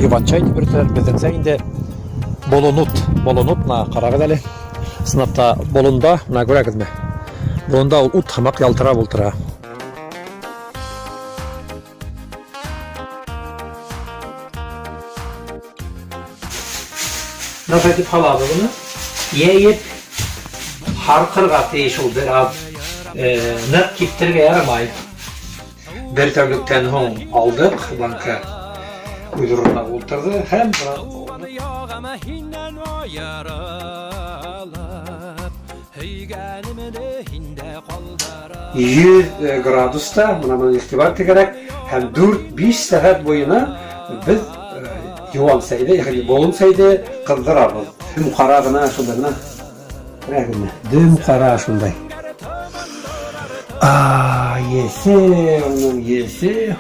Иван-чай дип йөртәләр, безнеңчә инде болонут, болонут, менә карагыз әле. Чынлап та болында, менә күрәгезме? Болында ул ут һымак ялтырап утыра. Нәрсә дип калабыз моны? Йәеп харкырга тиеш ул бераз. Нык киптерергә ярамай. Бер тәүлектән һуң алдык, банка үз урынына утырды һәм 100 э, градуста, менә моны игътибар кирәк, һәм 4-5 сәгать буена без э, юан сәйде, ягъни болын сәйде кыздырабыз. Дөм кара гына шунда гына. Рәгенә, дөм кара шундай. А, есе, оның есе.